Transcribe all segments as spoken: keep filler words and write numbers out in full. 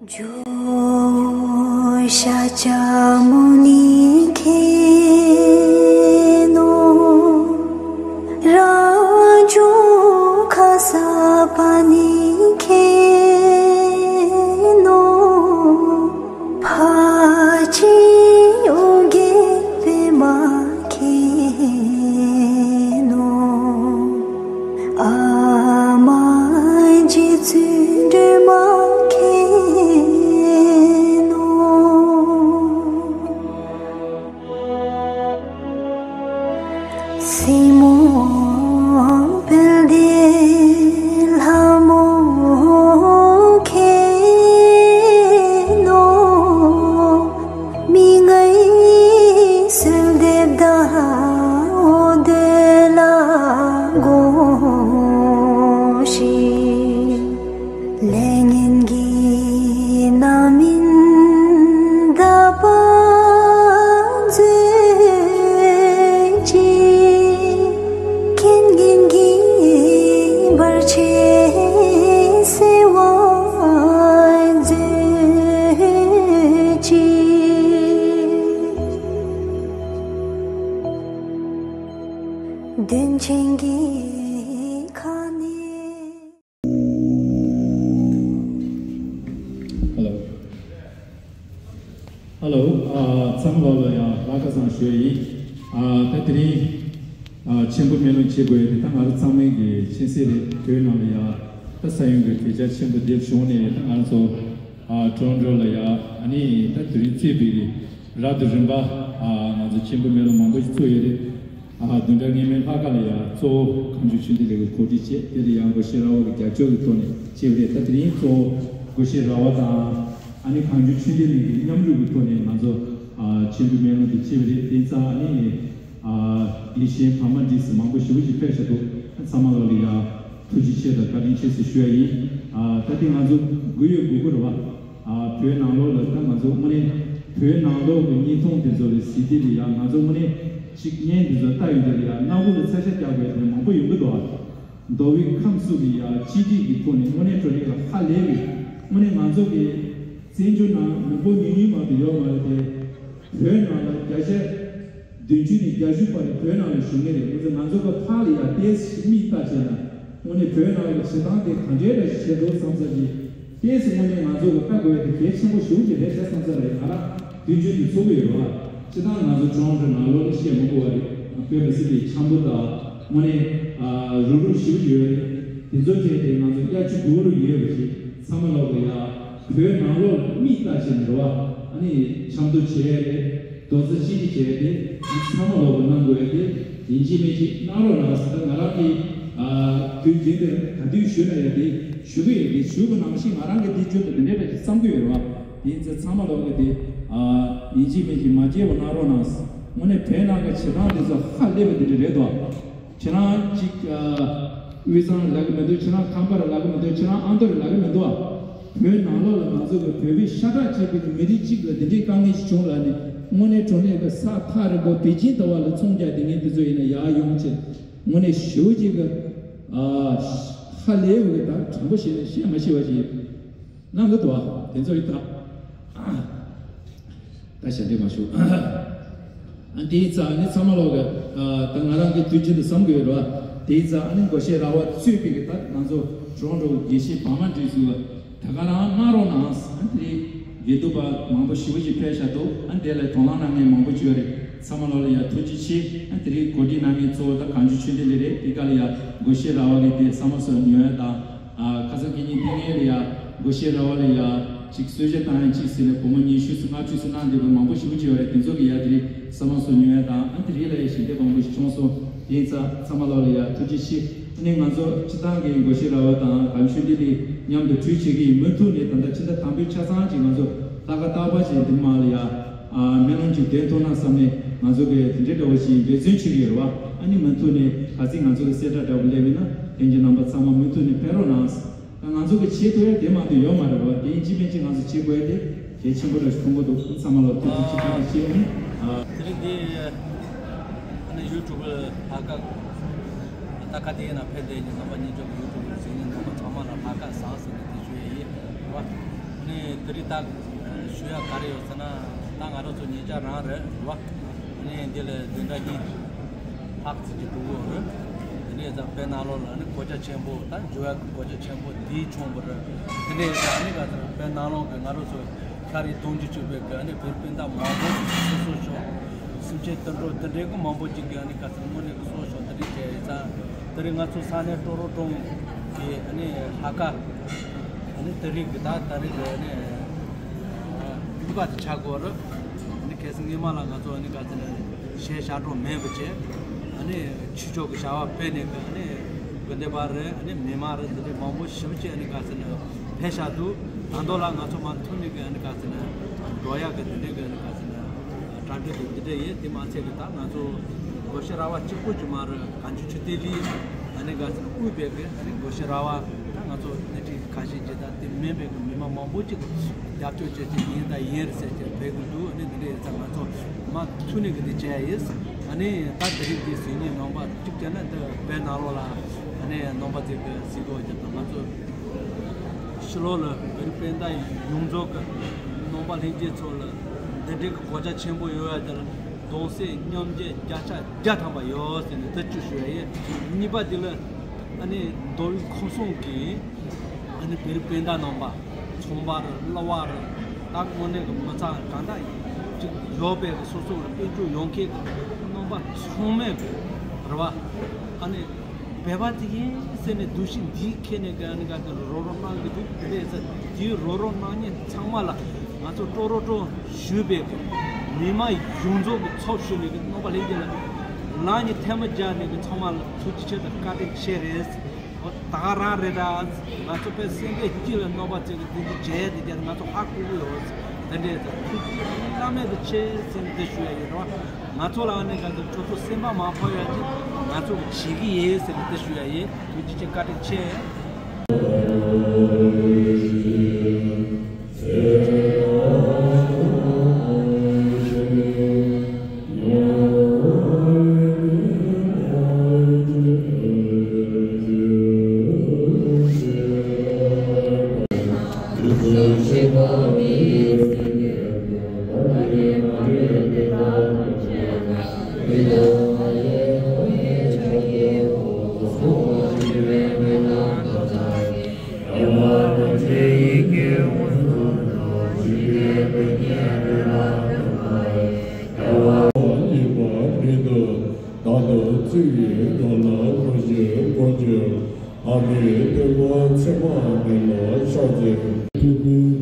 जो शाक्यमुनि खेनो राजो खसपनि खेनो फाची उगे पेमा खेनो आमा जी चुंडमा खेनो सिमो पेल्दे लामो खेनो མི་ངའི་སུལ་འདེབས་དང་འོ་དོད་ལ་དགོངས་ཤིག་ལས་ངན་གྱི་རྣམ་སྨིན་དག་པ་མཛོད་ཅིག་ཁྱེད་ངན་གྱི་བར་ཆད་སེལ་བ་མཛོད་ཅིག་མདུན་ཆེན་གྱི་ཁ་ནས། ཧེ་ལོ། ཧེ་ལོ། ཨ། ཚང་མ་ལོ་ལ་ཡང་ལྷག་དཀར་བཟང་ཞུ་ཡ་ཡིན། ཨ། ད་དེ་རིང་ཨ། ཆེན་པོ་སྨོན་ལམ་བྱེད་དགོས་ཡ་དེ་ད་ང་རང་ཚང་མའི་གི་མཁྱེན་གསལ་རེད། བོད་ནང་ལ་ཡ་ད་ས་ཡོམ་གི་གོད་ཆག་ཆེན་པོ་དེ་བྱུང་ནས་ད་ང་ཚོ་ཨ། ཊོ་རོན་ཊོ་ལ་ཡ་ཨ་ནི་ད་དེ་རིང་བཙུགས་པའི་རབ་ཏུ་རིམ་པ་ཨ། ང་ཚོ་ཆེན་པོ་སྨོན་ལམ་མང་པོ་ཞིག་བཙུགས་ཡོད་རེད། ཨ། བདུན་ཕྲག་སྔོན་མའི་ལྷག་དཀར་ལ་ཡ་གཙོ་བོ་གངས་ལྗོངས་ཆོས་ལྡན་སློབ་གྲྭའི་གོ་སྒྲིག་བྱས། དེ་ལ་ཡང་སྒོ་ཤེས་ར་བ་གི་རྒྱབ་སྐྱོར་གྱི་ཐོག་ནས་བྱས་པ་རེད། ད་དེ་རིང་གཙོ་བོ་སྒོ་ཤེས་ར་བ་དང་ཨ་ནི་གངས་ལྗོངས་ཆོས་ལྡན་གླིང་གི་མཉམ་རུབ་ཀྱི་ཐོག་ནས་ང་ཚོ་ཨ། ཆེན་པོའི་སྨོན་ལམ་དེ་བྱས་པ་རེད། དེ་ཙང་ཨ་ནི་ཨ། དགེ་བཤེས་བར་མ་བསྒྲིགས་སུ་མང་པོ་ཞེ་པོ་ཅིག་ཕེབས་ཤག་འདུག་ཚང་མ་ལོག་ལ་ཡ་ཐུགས་རྗེ་ཆེ་དང་བཀའ་དྲིན་ཆེ་ཟེར་ཞུ་ཡ་ཡིན། ཨ། ད་དེ་ང་ཚོ་དགོས་ཡོད་དགོས་ཀྱི་རེད་བ། ཨ། བོད་ནང་ལོགས་ལ་ད་ང་ཚོ་དངོས་གནས་བོད་ནང་ལོགས་ཀྱི་བརྙན་ཐུང་དེ་ཚོ་ལ་གཟིགས་དུས་ལ་ཡ་ང་ཚོ་དངོས་གནས་ཅིག་བརྙན་དེ་ཚོ་ལྟ་ཡོང་དུས་ལ་ཡ་སྣ་ཁུག་ལ་ཚ་ཤ་རྒྱག་དགོས་དེ་མང་པོ་ཡོང་གི་འདུག་ཨ། མདོ་དབུས་ཁམས་གསུམ་གྱི་ཡ་གཅིག་སྒྲིལ་གྱི་ཐོག་ནས་དངོས་གནས་དྲང་གནས་ལ་ཧ་ལས་པའི་དངོས་གནས་ང་ཚོ་གི་བཙན་བྱོལ་ནང་མི་འབོར་ཉུང་ཉུང་མང་དུ་ཡོད་མ་རེད་དེ། བོད་ནང་ལ་བརྒྱ་ཆ་བདུན་ཅུ་ནས་བརྒྱད་ཅུ་བར་བོད་ནང་ལ་བཞུགས་མཁན་རེད། ང་ཚོ་ང་ཚོ་གི་ཕར་ལ་ཡ་ཏོག་ཙམ་མིག་ལྟ་བྱས་ན་དངོས་གནས་བོད་ནང་གི་བྱེད་སྟངས་དེ་ག་འདྲའི་འདྲ་ཞིག་བྱས་འདུག་བསམ་ས་ཀྱི་ཏོག་ཙམ་དངོས་གནས་ང་ཚོ་གི་ལྟ་དགོས་ཡ་དེ་གལ་ཆེན་པོ་ཞེ་པོ་ཅིག་རེད་ཤག་བསམ་ས་རེད། ང་རང་དུས་རྒྱུན་དུ་ཚོར་གི་ཡོད་རེད་བ། སྤྱིར་བཏང་ང་ཚོ་ཊོ་རོན་ཊོ་ནང་ལོགས་ལ་བཤད་མི་དགོས་པ་རེད། བོད་པ་སི་པའི་འཆམ་པོ་དང་དངོས་གནས་ཨ། རུབ་རུབ་ཞེ་པོ་ཅིག་ཡོད་རེད། དེ་ཚོ་བྱས་ཏེ་ང་ཚོ་དབྱར་ཆུ་སྒོ་རུ་ཡོད་པ་ཞིག་ཚང་མ་ལོག་གི་ཡ། བོད་ནང་ལོགས་མིག་ལྟ་བྱས་ནས་རེད་བ། ཨ་ནི་འཆམ་མཐུན་བྱས་ཏེ་རྡོག་རྩ་གཅིག་སྒྲིལ་བྱས་ཏེ་ཚང་མ་ལོག་གི་གནང་དགོས་ཏེ་ཡིན་གཅིག་མིན་གཅིག་གནང་རོགས་གནང་ཟེར། ད་ང་རང་གི་ཨ། དུས་རྒྱུན་དུ་ག་དུས་ཞུས་ན་ཡ་དེ་ཞུ་གི་ཡོད་དེ། ཞུས་པ་ནང་བཞིན་ང་རང་གི་དུས་རྒྱུན་དུ་དེ་འདྲའི་འདྲ་ཞིག་བསམ་གི་ཡོད་རེད་བ། དེ་ཡིན་ཙང་ཚང་མ་ལོག་གི་དེ་ཨ། ཡིན་གཅིག་མིན་གཅིག་མ་བརྗེད་པ་གནང་རོགས་གནང་ཟེར། དངོས་གནས་བོད་ནང་གི་བྱེད་སྟངས་དེ་ཚོ་ཧ་ལས་པ་དེ་འདྲ་རེད་དོ། ཁྱེད་རང་གཅིག་ཨ། དབུས་གཙང་ལ་ལབ་གི་མི་འདུག་ཁྱེད་རང་ཁམས་པ་ལ་ལབ་གི་མི་འདུག་ཁྱེད་རང་ཨ་མདོ་ལ་ལབ་གི་མི་འདུག་ཨ། བོད་ནང་ལོགས་ལ་ང་ཚོ་གི་བོད་པའི་ཤ་ཁྲག་གཅིག་པའི་མི་རིགས་གཅིག་ལ་འདི་འདྲའི་དཀའ་ངལ་ཞིག་བྱུང་ལབ་ནས་དངོས་གནས་དྲང་གནས་ཀྱི་ས་ཐག་རིང་པོ་པེ་ཅིན་ལྟ་བུ་ལ་ཚོང་རྒྱག་བསྡད་མཁན་དེ་ཚོ་ཡིན་ན་ཡར་ཡོང་བྱས་དངོས་གནས་ཞེ་པོ་ཅིག་གི་ཨ། ཧ་ལས་པའི་གི་ད་དྲང་པོ་བཤད་ན་བཤད་མ་ཤེས་པ་ཞིག་གནང་གི་འདུག་ཨ། དེ་ཚོ་ཡིན་ད། ད་ཞབས་འདྲེན་མ་ཞུ། ཨ། དེའི་རྩ་ནི་ཚང་མ་ལོག་གི་ཨ། ད་ང་རང་གི་དུས་རྒྱུན་དུ་བསམ་གི་ཡོད་རེད་བ། དེའི་རྩ་ཨ་ནི་སྒོ་ཤེས་ར་བ་གཙོས་པའི་གི་ད་ང་ཚོ་ཊོ་རོན་ཊོ་དགེ་བཤེས་བར་མ་བསྒྲིགས་སུ་ད་ག་རང་གནང་རོགས་གནང་། ཨ། དེ་རིང་དགེ་འདུན་པ་མང་པོ་ཞེ་པོ་ཅིག་ཕེབས་ཤག་འདུག་ཨ། དེ་ལ་དོ་སྣང་གནང་མཁན་མང་པོ་ཅིག་ཡོད་རེད། ཚང་མ་ལོག་ལ་ཡ་ཐུགས་རྗེ་ཆེ། ཨ། དེ་རིང་གོ་སྒྲིག་གནང་མཁན་གཙོ་བོ་ད་གངས་ལྗོངས་ཆོས་ལྡན་གླིང་རེད། དེ་ག་ལ་ཡ་སྒོ་ཤེས་ར་བ་གི་དེ་ས་མ་སོ་ཉོ་ཡ་དང་། ཨ། ཁ་སང་གི་ཉིན་དེ་ངས་ལ་ཡ་སྒོ་ཤེས་ར་བ་ལ་ཡ་ཅིག་གསོལ་ཇ་བཏང་ཡ་ཅིག་ཟེར་ནས་སྒོར་མོ་ཉི་ཤུ་ཙམ་ལྔ་བཅུ་ཙམ་གནང་བསྡད་པའི་མང་པོ་ཞེ་པོ་ཅིག་ཡོད་རེད། དེ་ཚོ་གི་ཡ་དེ་རིང་ས་མ་སོ་ཉོ་ཡ་དང་། ཨ། དེ་རིང་ལ་ཡ་ཞལ་འདེབས་མང་པོ་ཞིག་བྱུང་སོང་། དེ་ཡིན་ཙང་ཚང་མ་ལོག་ལ་ཡ་ཐུགས་རྗེ་ཆེ། ཨ་ནི་ང་ཚོ་སྤྱིར་བཏང་གི་སྒོ་ཤེས་ར་བ་དང་གངས་ལྗོངས་ཆོས་ལྡན་གླིང་མཉམ་དུ་གྲོས་བྱེད་ཀྱི་ཡིན། མུ་མཐུད་ནས་ད་ལྟ་ཕྱི་ཟླ་དང་པོའི་ཆ་ཚང་ཅིག་ང་ཚོ་ལྷག་དཀར་རྟག་པར་ཅིག་འདི་མ་ལ་ཡ། ཨ། སྨོན་ལམ་ཅིག་འདོན་ཐུབ་ན་བསམ་ནས་ང་ཚོ་གི་དེ་འདྲའི་འདྲ་བོ་ཞིག་འབད་བརྩོན་བྱེད་ཀྱི་ཡོད་རེད་བ། ཨ་ནི་མུ་མཐུད་ནས་ག་ཚོད་ང་ཚོ་གི་གསལ་བསྒྲགས་འདྲ་བོ་སླེབས་ཡོད་ན་ལྷན་རྒྱས་རྣམ་པ་ཚང་མ་མུ་མཐུད་ནས་ཕེབས་རོགས་གནང་། ད་ང་ཚོ་གི་བྱེད་ཐུབ་ཡ་དེ་མ་གཏོགས་ཡོད་མ་རེད་བ། དེ་ཡིན་གཅིག་མིན་གཅིག་ང་ཚོ་བྱེད་དགོས་ཡ་དེ་གལ་ཆེན་པོ་འདྲ་ཞིག་མཐོང་གི་འདུག་ཚང་མ་ལ་ཐུགས་རྗེ་ཆེ་བཀའ་དྲིན་ཆེ། ཨ་ནི། ཨ། དེ་རིང་འདི་ཨ་ནི་ཡུ་ཊུབ་ལྷག་དཀར་ད་ག་དེ་ཡིན་ན་ཕེབས་བསྡད་མཁན་རྣམ་པ་སྙིང་རྗེ་གི་ཡུ་ཊུབ་གཟིགས་མཁན་རྣམ་པ་ཚང་མ་ལ་ལྷག་དཀར་བཟང་ཟེར་ནས་དེ་ཞུ་ཡ་ཡིན་རེད་བ། ཨ་ནི་ རི་དྭགས་ཞུ་ཡ་ག་རེ་ཡོད་ཟེར་ན། ད་ང་རང་ཚོ་ཉེ་ཆར་རང་རེད་བ། ཨ་ནི་འདི་ལ་བདུན་ཕྲག་གཉིས་ལྷག་ཙམ་གྱི་འགྲོ་གི་ཡོད་རེད། དེ་ནས་ད་བོད་ནང་ལོགས་ལ་ཨ་ནི་གོད་ཆག་ཆེན་པོ། ད་འགྲོ་ཡ་གི་གོད་ཆག་ཆེན་པོ་འདི་བྱུང་བ་རེད། དེ་ནས་ད་ཨ་ནི་ག་ཚོད་བོད་ནང་ལོགས་ཀྱི་ང་རང་ཚོ་ཤ་རིགས་གཏོང་རྒྱུ་བཅུག་པའི་གི་ཨ་ནི་བོད་རིགས་སྤུན་ཟླ་མང་པོ་སོ་སོ་ཤོར། སེམས་ཅན་དུད་འགྲོ་དེ་འདྲའི་གི་མང་པོ་ཅིག་གི་ཨ་ནི་ག་ཚོད་དངོས་གནས་གི་སྲོག་ཤོར་དེ་འདྲ་བྱས་ཡོད་ཙང་། དེ་རིང་ང་ཚོ་ས་གནས་ཀྲོ་རོ་ཀྲོང་གི་ཨ་ནི་ལྷ་ཁང་། ཨ་ནི་དེ་རིང་གི་ད་ད་རེས་ཀྱི་ཨ་ནི་དབུ་ཁ་དེ་ཆག་གོ་ར། ཨ་ནི་གལ་སྲིད་སྔོན་མ་ལ་ང་ཚོ་ཨ་ནི་ག་ཚོད་ནས་གཞས་ཞབས་བྲོ་མེད་པ་བྱས། ཨ་ནི་ཆོས་ཕྱོགས་ཀྱི་བྱ་བ་སྤེལ་ནས་ཀྱི་ཨ་ནི་དགོན་སྡེ་པ་རེད། ཨ་ནི་མི་མང་རེད། འདི་འདྲའི་མང་པོ་ཞེ་པོ་ཅིག་ཨ་ནི་ག་ཚོད་ནས་ཕེབས་བཞག་འདུག་ད་དུང་ལ་ང་ཚོ་མ་ཐུག་ནས་ཀྱི་ཨ་ནི་ག་ཚོད་ནས་འགྲོ་ཡག་གི་དེ་འདྲའི་ཀྱི་ཨ་ནི་ག་ཚོད་ནས་གྲ་སྒྲིག་གི་འདི་འདྲ་ཡིན། དེ་མ་ཚད་ཀྱི་ད་ང་ཚོ་སྒོ་ཤེས་ར་བ་གཅིག་པོ་ཅིག་མ་རེད། གངས་ལྗོངས་ཆོས་ལྡན་གླིང་ཨ་ནི་ག་ཚོད་དབུས་པའི་གི་ཨ་ནི་སྒོ་ཤེས་ར་བ། ད་ང་ཚོ་སྣེ་ཁྲིད་ཁ་ཤས་ཀྱིས་ད་དེ་མིན་པའི་གི་མི་མང་མང་པོ་ཅིག་རྒྱབ་སྐྱོར་བྱེད་ཀྱི་ཡིན། ད་ཡིན་རེད་ཟེར་གྱི་ཕེབས་གི་འདུག་ཨ་ནི་འདི་འདྲ་ཡིན་ཙང་ང་ཚོ་མ་ཐུག་ནས་གི་འདི་བྱས་ཡིན། ཨ་ནི་ད་དེ་རིང་འདི་གཟིགས་མཁན་རྣམ་པ་གཅིག་བྱས་ན་འདི་བོད་ནང་ལོགས་ལ་ཨ་ནི་རྣམ་པ་ཚོས་གི་གཟིགས་གོ་རྒྱབ་དང་ང་ཚོ། ཕྱི་ལོགས་ལ་བོད་རིགས་སྤུན་ཟླ་ཡོངས་རྫོགས་ཀྱི་རྣམ་པ་ལྷན་རྒྱས་ཚོ་ལ་འདི་འདྲའི་གི་གོད་ཆག་ཆེན་པོ་ཡོད་ཡ་དེ་ལ་གདུང་སེམས་མཉམ་སྐྱེད་བརྒྱ་ཆ་བརྒྱ་ཐམ་པ་ཡོད་ཟེར་ནས་འདི་གཅིག་ཞུ་ཡ་ཡིན། གཉིས་པ་དེ་ལ་ཨ་ནི་མདོ་དབུས་ཁམས་གསུམ་གྱི་ཨ་ནི་བོད་རིགས་སྤུན་ཟླ་རྣམ་པ་ཚོང་པ་རེད། གླ་བ་རེད། ད་དངོས་གནས་ཀྱི་མི་ཚང་གང་དག་ཅིག་ཡོད་པའི་གི་སོ་སོ་ལ་དཔལ་འབྱོར་ཡོང་མཁན་གྱི་རྣམ་པ་ཚང་མས་གི་རེད་བ། ཨ་ནི། བོད་པ་ཅིག་ཡིན་ཟེར་ནས་འདུ་ཤེས་འདིའི་ཁྱེར་ནས་ག་ནི་ག་དེ་རོགས་རོགས་གནང་གི་འདུག་དེ་རེད་ཟེར། དེའི་རོགས་རོགས་གནང་མཁན་ཚང་མ་ལ་ང་ཚོ་ཀྲོ་རོ་ཀྲོ་ཞུས་པའི་གི་མི་མང་ཡོངས་རྫོགས་ཀྱི་ཚབ་ཞུས་ནས་གི་རྣམ་པ་ལྷན་རྒྱས་ལ་ལག་གཉིས་ཐལ་མོ་སྦྱར་ནས་གི་ཚང་མ་ལ་ཐུགས་རྗེ་ཆེ་དང་བཀའ་དྲིན་ཆེ་རེད། ཨོ་ད་ག་རང་རེད་ད། ང་ཚོ་དཔེ་སེམས་པའི་དཀྱིལ་ལ་རྣམ་པ་ཚོས་གི་དེ་འདི་བྱས་དེ་རྒྱ་ང་ཚོ་ཧ་གོ་གི་ཡོད། དེ་འདྲའི་ཐུགས་རྗེ་བླ་མེད་དུ་ཆེ་ཟེར་ནས་དེ་ཞུ་ཡ་ཡིན་རོགས། ང་ཚོ་ལ་ཨ་ནི་ག་ཚོད་ཁྱོད་ཚོ་སེམས་པ་མ་ཕམ་ཡ་ཅིག་ང་ཚོ་གི་བྱེད་ཀྱི་ཡིན་ཟེར་ནས་དེ་ཞུ་ཡ་ཡིན། ཐུགས་རྗེ་ཆེ། བཀའ་དྲིན་ཆེ། བདག་ལྟ་ཚིག་ཡིན་དོ་ལ་ཁོ་ཞེས་གོ་ཅི། ཨ་མའི་སྟོན་པ་ཚེ་དཔག་མེད་ལ་ཕྱག་འཚལ། ཐུགས་ཀུན་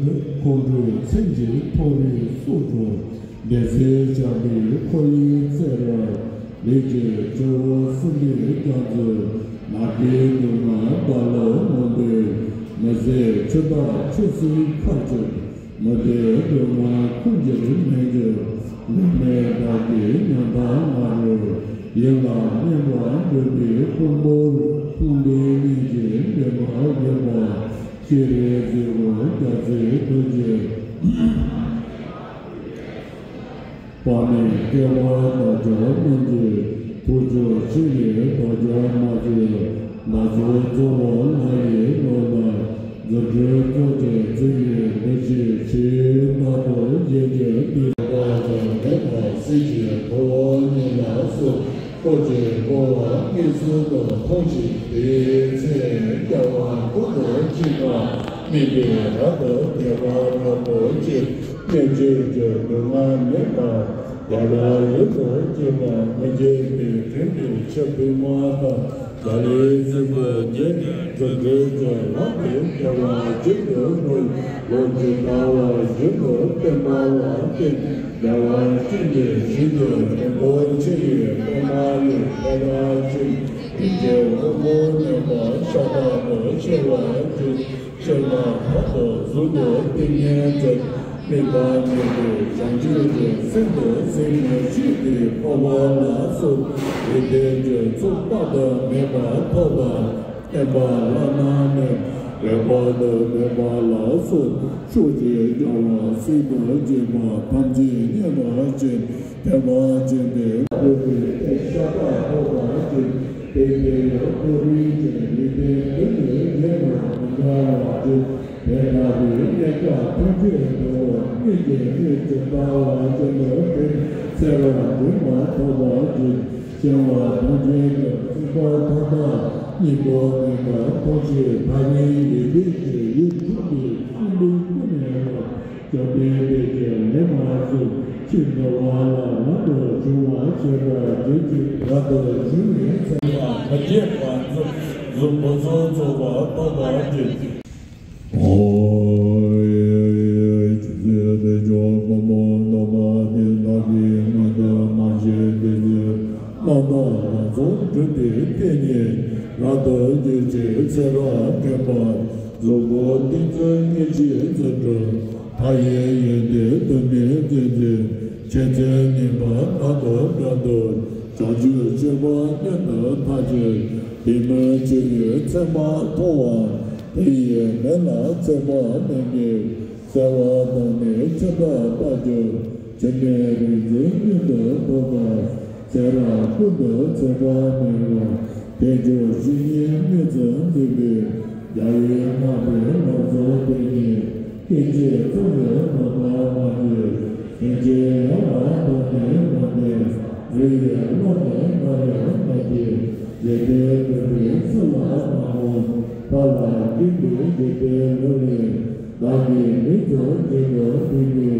ཁོང་ཁྲོའི་མཚན་གྱི་མཐོ་རིས་སྲོག་འཕྲོག་སྡེ་སྲིད་ཞབས་པད་ཁོར་ཡུག་བརྩེགས་རབ། ལས་ཀྱི་སྤྱི་བོ་གསུམ་པའི་རྒྱ་མཚོ། མ་སྐྱེས་སྡུག་བསྔལ་རྦ་ཀློང་ངུ་འབོད། མི་བཟད་ཆུ་དག་ཆུ་སྲིན་ཁ་གཅིག་མི་བདེ་སྡུག་བསྔལ་ཁུར་འགྱུར་མེད་འགྱུར། ལུས་མེད་བདག་གི་ཉམ་ཐག་ང་རོས། ཡིད་ལ་མངོན་པར་འདོད་པའི་ཕུང་པོ་རུ། ཕུང་པོའི་གཉེན་གྱི་འདུན་པ་ཡོད་པ། སྤྱན་རས་གཟིགས་དབང་རྒྱལ་སྲས་རྡོ་རྗེ། དཔག་མེད་བསྐལ་པ་བདག་ཅག་རྣམས་ཀྱི་ཐུགས་མཆོག་སྤྱན་རས་གཟིགས་དབང་མ་བཅོལ། ལ་སོགས་རྫོགས་པ་ལྷ་ཡི་ལོ་ལ། རྫུ་འཕྲུལ་ཚོགས་ཀྱིས་བརྩེགས་ནས་འདུ་ཤེས་ཆེས་རྟག་ཏུ་བཞད་ཀྱི་སྟེ། བ་དང་མེ་དང་གསེར་གྱི་ཕུར་བུ་གཉིས་ལ་སོགས་འཁོར་གྱི་འཁོར་བ་མངོན་སུམ་དུ་མཐོང་ཞིང་དེའི་ཚེ་རྒྱལ་བ་ཀུན་ཏུ་སྤྱན་དྲངས་དམིགས་པའི་རབ་ཏུ་བདེ་བ་རབ་ཏུ་སྐྱེ། སྙིང་རྗེ་གི་སྡུག་བསྔལ་མེད་པ། བདེ་བ་ཡུན་དུ་སྐྱེ་བ་མི་འཇིག་པའི་དྲིན་གྱི་ཆུ་བུ་མ་དང་། བདག་ལས་སྲིད་པ་རྒྱལ་བའི་རྫུ་འཕྲུལ་གྱིས། ལམ་གྱི་བདེ་བ་རྒྱུན་དུ་བསྔོས། ལོངས་སྤྱོད་ལྟ་བ་རྒྱུན་དུ་བསྟེན་པ་ལ་བརྟེན། བདེ་བ་ཅན་གྱི་ཞིང་དུ་དེ་འདོད་ཆེ་བའི་པདྨ་ལས་ཐོད་རྒལ་ཅན། སྡིག་བྱས་དབུལ་ཕོངས་གནས་པ་ཤ་སྟག་ཏུ་ཤེས་པར་བྱེད། སྤྱན་དང་ཕུང་པོ་གཟུགས་དང་ཏིང་ངེ་འཛིན། དམིགས་པ་མེད་པའི་བྱང་ཆུབ་ཀྱི་སེམས་དང་སེམས་ཉིད་ཤེས་པའི་འཕགས་པ་ལ་སོགས་རིགས་ལྡན་གྱི་ཚོགས་དཔག་ཏུ་མེད་པ་ཐོབ་པར་བསྟན་པ་བླ་ན་མེད། རིག་པ་དང་མོས་པ་ལ་སོགས་ཕྱོགས་བཅུའི་རྒྱལ་བ་སྲས་དང་བཅས་པ་ཐམས་ཅད་མཉེས་པར་བྱེད། ཕན་པ་ཅན་ཏེ། ཀུན་ནས་ཤ་སྟག་ཐོབ་པར་བྱེད། དེ་དེ་ཡང་མཐོ་རིས་ཀྱི་ལུས་རྟེན་ཀུན་ནས་རྒྱལ་བ་མི་འབྲལ་བར་བྱེད། དེ་དག་གི་གནས་སྐབས་ཐམས་ཅད་དུ་སྔོན་གྱི་སྨོས་ཅི་ལྟ་བ་བཞིན་དུ་དེ་ནི་འཚེ་བ་འདྲེན་པ་ཐོབ་པར་གྱུར། སྐྱེ་བ་ཐམས་ཅད་ཀྱི་སྲིད་པ་མཐའ་དག་སྙིང་པོ་མེད་པར་ཐོབ་ཕྱིར། ཐ་མལ་ཡོན་ཏན་གྱི་ཡུལ་ཐུགས་ཀྱི་སྲིན་པོའི་སྐུ་ནས་ལོག་བཅོམ་ལྡན་འདས་ཀྱིས་ལན་མ་གསུངས། ཕྱིར་འགྲོ་བ་ལ་རབ་ཏུ་བྱུང་བ་ཤེས་པར་གྱུར་ཅིག་རབ་ཏུ་བྱུང་བའི་ཚེ་ལ་མ་སྐྱེས་པ་གཟུགས་སྐུ་ཚོགས་རྫོགས་པ་ཐོབ་པར་གྱུར་ཅིག་ཨོ། ཆོས་ཀྱི་དཔལ་འབྱོར་ཕོ་མོ་ནོར་བུ་དེ་དག་གི་མངོན་དུ་མ་བྱས་ཏེ། རྣམ་དག་ལམ་གསུམ་བགྲོད་པའི་སྟེང་ནས་རབ་ཏུ་གྱུར་ཅིག་ཚེ་རབས་མཁན་པོ་གཟུགས་པོ་ཏིང་འཛིན་སྙིང་རྗེའི་རྩལ་སྒྲུབ། མཐའ་ཡས་ཡོན་ཏན་དུ་མའི་རྩལ་འཛིན། ཆེ་ཆུང་ངན་པ་དག་དང་འདྲ་འདུག་བྱང་ཆུབ་སྤྱོད་པ་སྔོན་དུ་མཐའ་ཕྱིན། དེ་མིན་ཆོས་ཀྱི་མཚན་མ་མཐོང་བ། དེ་ཡི་མིང་ལ་ཚད་མ་མེད་ངེས། གསལ་བ་དང་ནི་ཆོས་མཐའ་དག་གྱུར། འཆི་མེད་རིག་འཛིན་མངོན་དུ་ཐོབ་པ། ཚེ་རབས་ཀུན་ཏུ་ཚད་པ་མེད་པ། དལ་འབྱོར་བཤེས་གཉེན་མིག་ཙམ་མཛེས་པའི། རྒྱལ་བའི་བསྔགས་པའི་ལམ་གསུམ་དེ་ཉིད། སྐད་ཅིག་ཙམ་ཡང་ཐོགས་པ་མ་བྱས། ཕན་ཆད་ཡོངས་ལ་ཐོགས་ནས་མ་བསྡད། རེ་ཡི་བློ་ནི་སྔར་ཡང་མ་སྐྱེས། ལེགས་པའི་མོས་པས་སུ་ལ་མ་འོངས། ཕར་ལ་འགྲིམ་པའི་འགྱོད་པའི་ལུས་ལས། བདག་གི་མིག་ཏུ་མཇལ་དུ་ཐུག་པའི།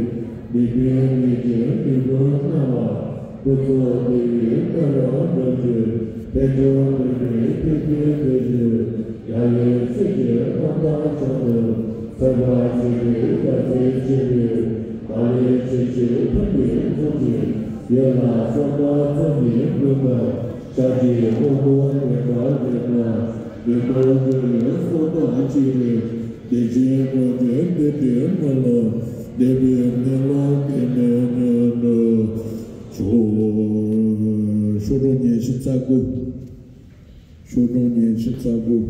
ལེགས་པའི་ཉེས་ཀྱི་ལུས་ཀུན་སྣང་བ། སྐུ་ཚོགས་བདེ་བའི་དཔལ་ལ་འགྲོ་ཕྱིར། དལ་འབྱོར་འདོད་པའི་ཐེག་པའི་དོན་ཕྱིར། རྒྱལ་བའི་སྲས་ཀྱི་རྣམ་ཐར་མཆོག་ཏུ། འཚེ་བ་ཞི་བའི་རྒྱལ་སྲས་ཆེ་བའི། བདག་ལས་ཆེས་ཆེར་ཕུང་བའི་གཟུགས་ཀྱིས། ཡིད་ལ་བསམ་པ་ཙམ་ཡང་མི་ཁོམ། ཤཱཀྱའི་དབང་པོ་ལེགས་པར་མཛེས་པ། མི་མཐོང་འགྲོ་བའི་སྲོག་དང་གཅིག་པའི། བདེ་ཆེན་མངོན་པའི་བདེ་འབྲས་སྨོན་ལམ། བདེ་བའི་མེ་ལོང་སྐྱེ་མེད་ཉོན་དུ་ཆུག་ཤོག་གྲངས་ཉི་ཤུ་རྩ་དགུ། ཤོག་གྲངས་ཉི་ཤུ་རྩ་དགུ།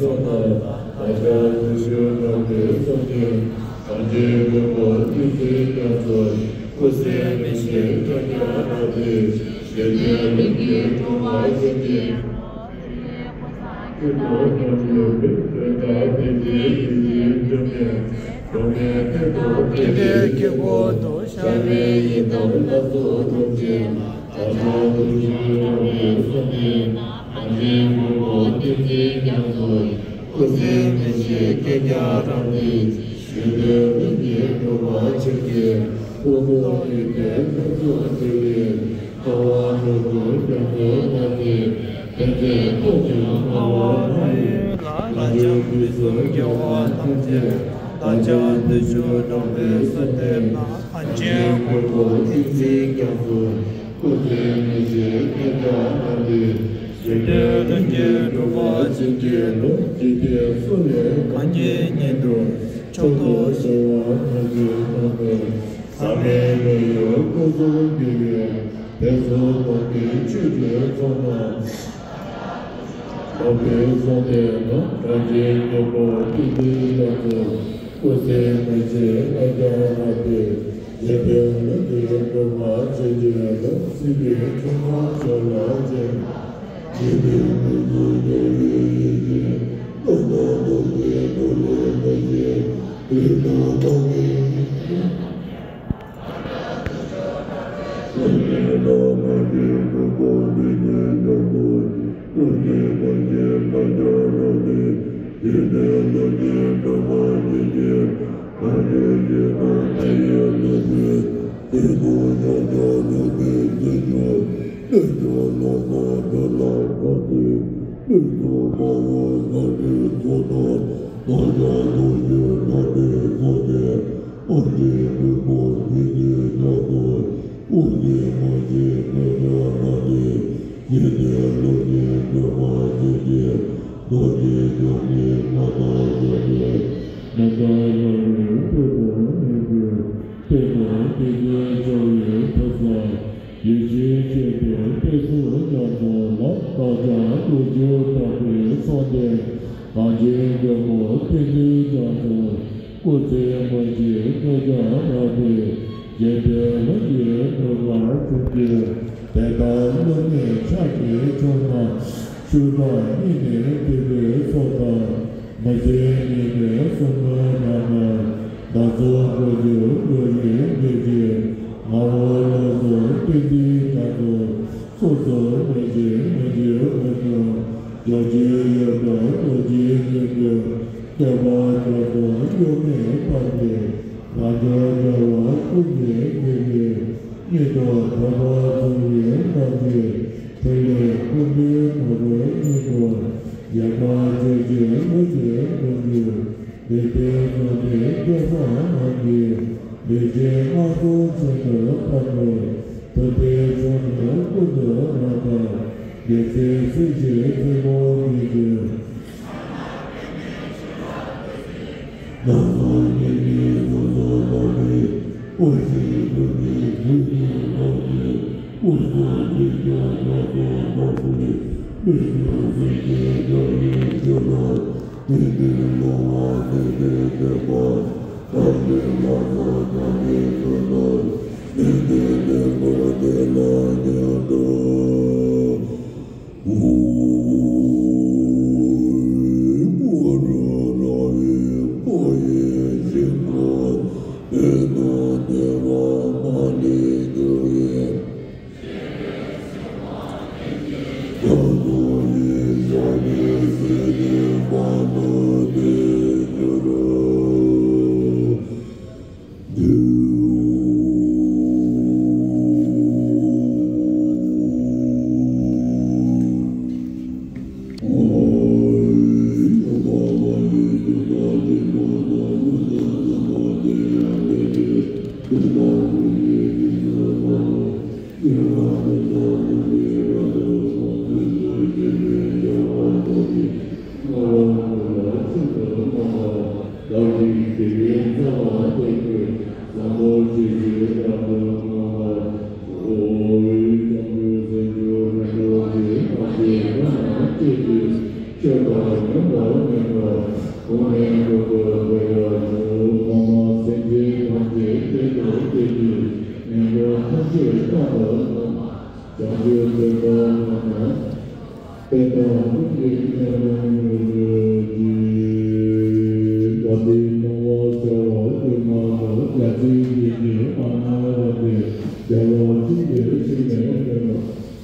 ཚོགས་དང་། བདག་ཅག་ཐུགས་བཞེད་དམ་པའི་གསུང་ནི། གངས་ཅན་མགོན་པོ་ཏིང་འཛིན་རྒྱ་མཚོ། སྐུ་ཚེ་རིང་ཞིང་རྒྱས་གྱུར་རབ་སྟེ། འཇིག་རྟེན་ལྷུན་གྱིས་གྲུབ་པར་བྱིན་གྱིས། ཀུན་ཏུ་བཟང་པོའི་དོན་དག་ཏིང་འཛིན་ཏིང་འཛིན་འགྲུབ་པའི། འགྲོ་བའི་ཕན་ཐོགས་ཏིང་འཛིན་སྐྱེས་བུ་དུ། ཤར་བའི་ཡི་དམ་ལྷ་ཚོགས་ཐམས་ཅད། བདག་ཅག་ཐུགས་བཞེད་དམ་པའི་གསུང་ནི། གངས་ཅན་མགོན་པོ་ཏིང་འཛིན་རྒྱ་མཚོ། སྐུ་ཚེ་རིང་ཞིང་རྒྱས་གྱུར་རབ་སྟེ། འཇིག་རྟེན་ལྷུན་གྱིས་གྲུབ་པར་བྱིན་གྱིས། སྐུ་མདོག་དཀར་པོའི་ལྷ་ཚོགས་འདུས་པའི། ཁ་བ་ལུ་གུ་རྒྱ་མཚོ་ལྟ་བུའི། ཕན་མཛད་ཐོབ་ཀྱང་དམའ་བ་མ་ཡིན་ལ། ལྷ་ཆེན་ཕུན་སུམ་རྒྱལ་བ་ཐམས་ཅད། བདག་ཅག་ཐུགས་བཞེད་དམ་པའི་གསུང་བསྟན་ན། གངས་ཅན་མགོན་པོ་ཏིང་འཛིན་རྒྱ་མཚོ། སྐུ་ཚེ་རིང་ཞིང་རྒྱས་གྱུར་རབ་སྟེ། འཇིག་རྟེན་ལྷུན་གྱིས་གྲུབ་པར་བྱིན་གྱིས་རློབས། འཇིག་རྟེན་སོགས་ལས་གང་གི་སྙན་དུ། མཆོག་ཏུ་བཞད་པ་ཐམས་ཅད་ཐོབ་པའི། ཟག་མེད་མི་ཡི་སྐུ་གསུམ་འདུས་པའི། དེ་ཚོ་དམ་པའི་ཆོས་ཀྱི་ཚོགས་རྣམས། དམ་པའི་གསུང་བསྟན་ན། གངས་ཅན་མགོན་པོ་ཏིང་འཛིན་རྒྱ་མཚོ། སྐུ་ཚེ་རིང་ཞིང་རྒྱས་གྱུར་རབ་སྟེ། འཇིག་རྟེན་ལྷུན་གྱིས་གྲུབ་པར་བྱིན་གྱིས་རློབས། སྲིད་པའི་འཁྲུལ་སྣང་ཞི་ལ་སྤྱད། འཇིག་རྟེན་མི་ཚུགས་རྒྱལ་བའི་ཡེ་ཤེས། བློ་སྣང་རྡོ་རྗེའི་རྡོ་ལས་མི་འབྱེད། ལུས་སྣང་ཐོག་མའི། ཡེ་ཤེས་ཆེན་པོའི་དཔལ་གསུང་རྒྱ་མཚོ་ལ། བདག་ཅག་ཐུགས་བཞེད་དམ་པའི་གསུང་བསྟན། གངས་ཅན་མགོན་པོ་ཏིང་འཛིན་རྒྱ་མཚོ། སྐུ་ཚེ་རིང་ཞིང་རྒྱས་གྱུར་རབ་སྟེ། འཇིག་རྟེན་ལྷུན་གྱིས་གྲུབ་པར་བྱིན་གྱིས། དེ་ལྟར་བསླུ་མེད་ཕྱག་གི་མཆོག་རྣམས། ཤུགས་དང་སྙིང་ནས་བསྟོད་པའི་ཚོགས་དང་། མི་ཟད་སྙིང་པོའི་གསུང་རྣམས་ལ། བདག་སོགས་དགོངས་འགྱུར་བློ་ཡིས་འགེལ་གྱིས། ངག་དབང་བློ་བཟང་ཏིང་འཛིན་རྒྱ་མཚོ། སོ་སོར་མི་འབྱེད་མི་འབྱེད་དངོས་གྲུབ། རྒྱ་ཆེན་ཡོན་ཏན་རྡོ་རྗེའི་སྙིང་པོས། བསྟོད་པ་སྐྱོང་སྟེ་གཡོ་མེད་སྤངས་པས། རང་གྲོལ་འབྱོར་བ་ཀུན་གྱི་དངོས་གྲུབ། སྙིང་སྟོབས་ཐོབ་པར་བྱུང་བའི་རྣམ་དཔྱོད། ཕྲིན་ལས་ཀུན་འདུས་ནོར་བུའི་སྙིང་པོ། ཡལ་ག་ཆོས་ཀྱི་ཀླུ་ཡི་ལོངས་སྤྱོད། ལེགས་པའི་ཚོགས་འདུས་སྐལ་བཟང་རྣམས་ཀྱིས། ལུས་ཅན་སྔགས་གསུམ་ཤིན་ཏུ་སྤངས་པས། ཐུབ་པའི་མཆོག་ནི་ཀུན་ཏུ་རེག་པ། རྒྱལ་སྲས་སྲས་ཀྱི་ཐུན་མོང་མི་འགྱུར། ནས་འགོད་པར་འབད་བར་ཞུ། ཐ་མ་སེམས་ཅན་ཐམས་ཅད་བདེ་དང་བདེ་བའི་ཉེན་ཁ་ཐམས་ཅད་སྤངས་པར་གནང་། བྱང་ཆུབ་སེམས་དཔའ་ཐམས་ཅད་དཔལ་དང་ལྷུན་གྱིས་མཉམ་པར་མྱུར་བའི་ཕྱིར། དགའ་བདེའི་སྣང་བ་འཆར་བ་ཀུན་མ་ལ། བརྒྱ་བྱིན་གྱིས་ནི་ཨ་ནཱ་རོ་ཏེ། རྒྱལ་བ་ཀུན་གྱི་དྲིན་ལས་ཉོན།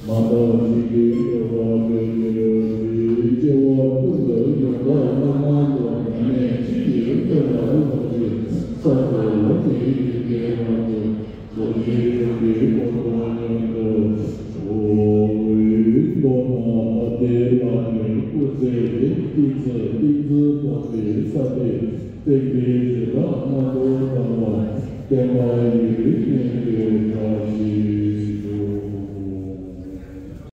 མ་དག་བཞིན་གྱིས་འགྲོ་བ་སྒྲོལ་བའི་ཕྱིར། སྐྱེ་བ་ཀུན་ལ་ཡོངས་བདག་བླ་མ་དང་། མྱ་ངན་འདས་ཀྱི་དཔལ་ལ་རོལ་ཅིག །སོགས་སུ་འོ་བརྒྱལ་བའི་ལས་ཀྱི་དབང་གིས། མགོ་བོའི་ཡུམ་གྱི་དབང་པོ་མངོན་དུ་གྱུར། མདོར་ན་ཨ་ཏིའི་ལྷ་མོའི་སྐུ་ཚེ་ཡི། ཏིང་འཛིན་ཏིང་འཛིན་འཕགས་པའི་ས་སྟེང་། སེང་གེའི་བྱེ་བྲག་རྣམ་པར་དག་པ། བརྟན་པ་ཡིན་པས་ཉན་ཐོས་བཀྲ་ཤིས།